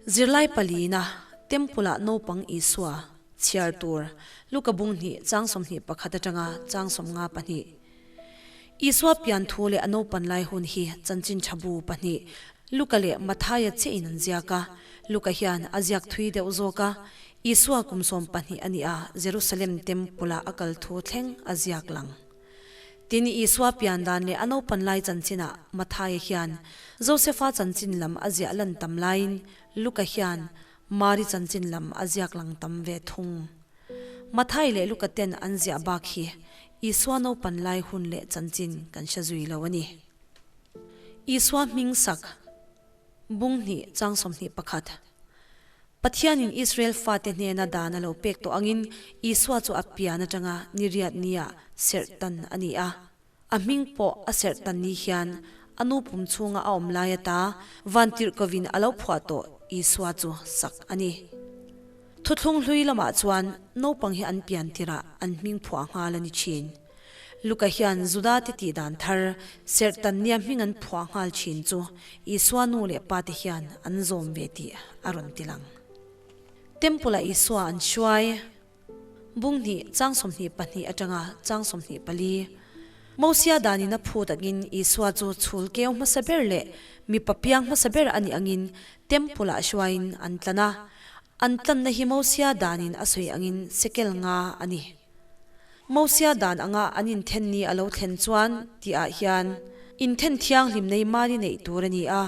Zirlai palina, Temple-ah naupang Isua chhiar tur, Luka bung hnih chang 21 atanga chang 52. Isua pian thu leh a naupan lai hun hi chanchin tha bu pahnih, Luka leh Mathaia chiah in an ziak a. Luka hian a ziak thui deuh zawk a, Isua kum 12 a nih a Jerusalem Temple-ah a kal thu thleng a ziak lang. Tin, Isua pian dan leh a naupan lai chanchinah Mathaia hian Josefa chanchin lam a ziah lan tam laiin Luka hian Mari chanchin lam a ziak lang tam ve thung. Mathai leh Luka ten an ziah bak hi Isua naupan lai hun leh chanchin kan hre zui lo a ni. Isua hming sak bung hnih chang 21. Pathianin Israel fate hnena dan a lo pek tawh angin Isua chu a pian atanga ni riat nia serh tan a ni a. A hming pawh a serh tan ni hian a nu pum chhunga a awm lai ata vantirhkovin a lo phuah tawh Isua chu sak a ni. Thuthlung hlui lamah chuan naupang hi an pian tirah an hming phuah nghal a ni thin. Luka hian Juda te tih dan thar, serh tan nia hming an phuah nghal thin chu Isua nu leh pa te hian an zawm ve tih a rawn ti lang. Temple-ah Isua an hruai. Bung hnih, chang 24 atanga chang 24. Mosia danin a phut angin Isua chu chhul keu hmasa ber leh mipa piang hmasa ber a nih angin Temple-ah hruaiin an tlan a. An tlanna hi Mosia danin a sawi angin sekel nga a ni. Mosia dan anga an inthen ni a lo thlen chuan tih ah hian inthen thianghlim nei mali neih tur a ni a,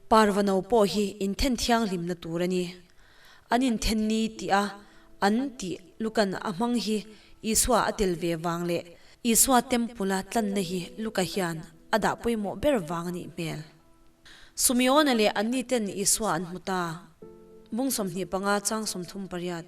parvano pawh hi inthen thianghlimna tur a ni. An inthen ni tih a an tih Lukan a hmang hi Isua a tel ve vang leh Isua Temple-a tlanna hi Luka hian a dah pawimawh ber vang a nih hmel. Sumeona leh anni ten Isua an hmu ta. Bung 25 chang 38.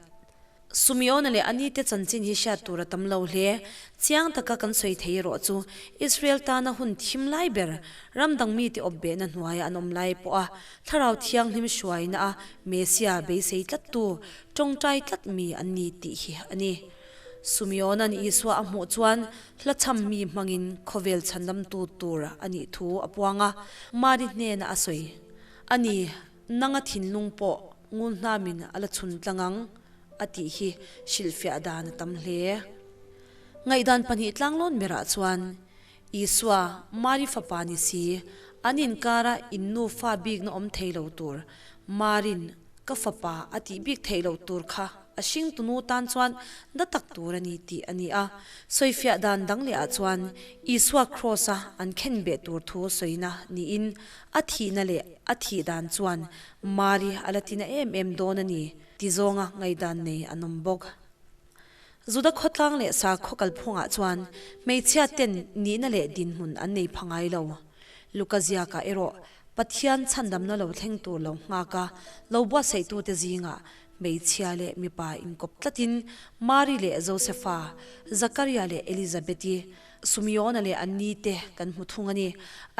Sumeona leh ani te chanchin hi hriat tur a tam lo hle. Chiang taka kan sawi thei erawh chu Israel tana hun thim lai ber, ram dang mite awp behna hnuaia an awm lai pawha Thlarau Thianghlim hruaina a Messia beisei tlattu, tawngtai tlat mi an ni tih hi a ni. Sumeona'n Isua a hmuh chuan hla chham mi hmangin khawvel chhandamtu tur a nih thu a puang a, Mari hnena a sawi a ni. Nanga thinlung pawh ngun hnamin a la chhun tlang ang, a tih hi hrilhfiah dan a tam hle. Ngaihdan pahnih tlanglawn berah chuan, Isua, Mari fapa ni si, an inkara in nufa bikna awm thei lo tur, Marin ka fapa a tih bik theih loh tur kha a hringtunu tan chuan na tak tur a ni tih a ni a. Sawifiah dan dang leh ah chuan Isua Kraws-a an khen beh tur thu sawina niin a thihna leh a thih dan chuan Mari a la tina em em dawn a ni ti zawnga ngaihdan nei an awm bawk. Juda khawtlang leh sakhaw kalphungah chuan hmeichhia ten nihna leh dinhmun an nei pha ngai lo. Luka ziakah erawh Pathian chhandamna lo thleng tur lo nghak a, lo buatsaihtute zingah hmeichhia leh mipa inkawp tlatin Mari leh Josefa, Zakaria leh Elizabeti, Sumeona leh Anni te kan hmu thung a ni.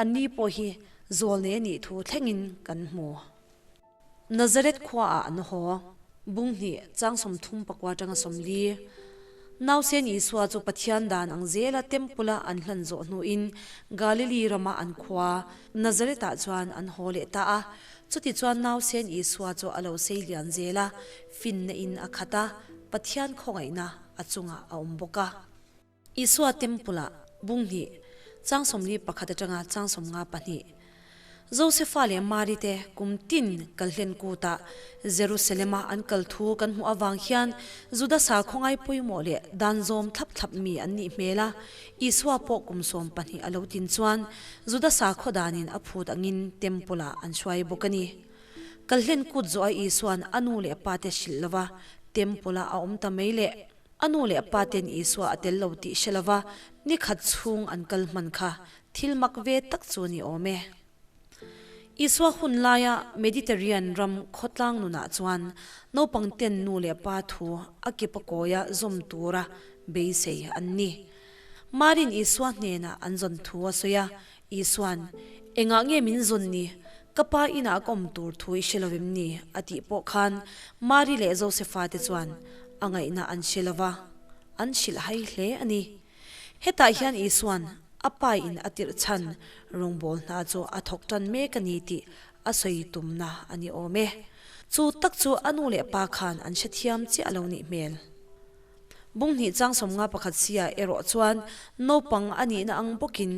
Anni pawh hi zawlnei a nih thu thlengin kan hmu. Nazareth khuaah an haw. Bung hnih, chang 34 atanga 40. Nausen Isua chu Pathian dan ang zela Temple-a an hlan zawh hnuin Galili rama an khua, Nazareth-ah chuan an haw leh ta a. Chutichuan Nausen Isua chu a lo sei lian zel a, finna in a khat a, Pathian khawngaihna a chungah a awm bawk a. Isua Temple-ah bung hnih, chang 41 atanga chang 52. Josefa leh Mari te kum tin kal hlen kutah Jerusalem-a an kal thu kan hmuh avang hian Juda sakhaw ngai pawimawh leh dan zawm thlap thlap mi an nih hmel a. Isua pawh kum 12 a lo tin chuan Juda sakhaw danin a phut angin Temple-ah an hruai bawk a ni. Kal hlen kut zawh a Isua'n a nu leh pa te hrilh lova Temple-a a awm ta mai leh. A nu leh a pa ten Isua a tel lo tih hre lova ni khat chhung an kal hman kha thil mak ve tak chu a ni awm e. Isua hun laia Mediterranean ram khawtlang nunah chuan naupang ten nu leh pa thu a kip a kawia zawm tura beisei an ni. Marin Isua hnenah an zawn thu a sawi a, Isua'n, Engah nge min zawn ni? Ka pa inah ka awm tur thu i hre lo em ni? a tih pawh khan Mari leh Josefa te chuan a ngaihna an hre lo va, an hrilh hai hle a ni. Hetah hian Isua'n a pa in a tirh chhan rawngbâwl hna chu a thawk ṭan mek a ni tih a sawi tumna a ni awm e. Chu tak chu a nu leh pa khan an hrethiam chiah lo nih hmel. Bung hnih chang 51 sia erawh chuan naupang a nihna ang bawkin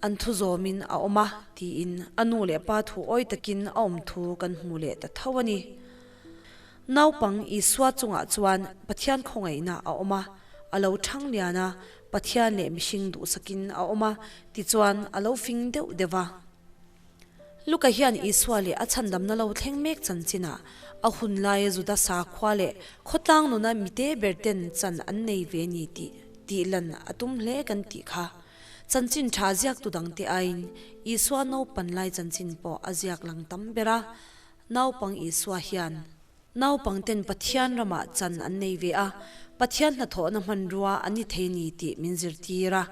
an thu zawmin a awm a tiin a nu leh pa thu awi takin a awm thu kan hmu leh ta tho a ni. Naupang Isua chungah chuan Pathian khawngaihna a awm a, a lo thang lian a, Pathian leh mihring duhsakin a awm a, tichuan a lo fing deuh deuh va. Luka hian Isua leh a chhandamna lo thleng mek chanchinah a hun laia Juda sakhua leh khawtlang nuna mite ber ten chan an nei ve ni tih tih lan a tum hle kan tih kha. Chanchin tha ziaktu dangte aiin Isua naupan lai chanchin pawh a ziak lang tam ber a, naupang Isua hian Naupangten Pathian ramah chan an nei ve a, Pathian hnathawhna hmanrua an ni thei ni tih min zirtir a.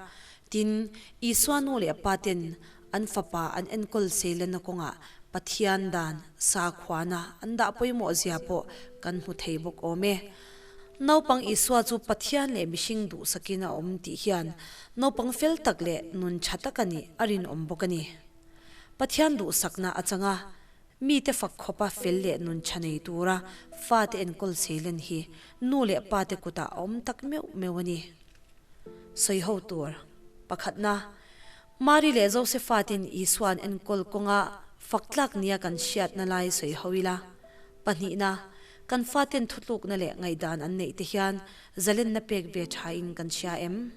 Tin, Isua nu leh pa ten an fapa an enkawl seilenna kawngah Pathian dan, sakhuana an dah pawimawh zia pawh kan hmu thei bawk awm e. Naupang Isua chu Pathian leh mihring duhsakin a awm tih hian naupang fel tak leh nun tha tak a nih a rinawm bawk a ni. Pathian duhsakna a chang a. Mite fak khawpa fel leh nun tha nei tura fate enkawl seilen hi nu leh pate kutah a awm tak meuh meuh a ni. Sawi ho tur. Pakhatna, Mari leh Josefa ten Isua an enkawl kawnga fak tlak nia kan hriatna lai sawi ho ila. Pahnihna, kan faten thutlukna leh ngaihdan an neih te hian zalenna pek ve thain kan hria em?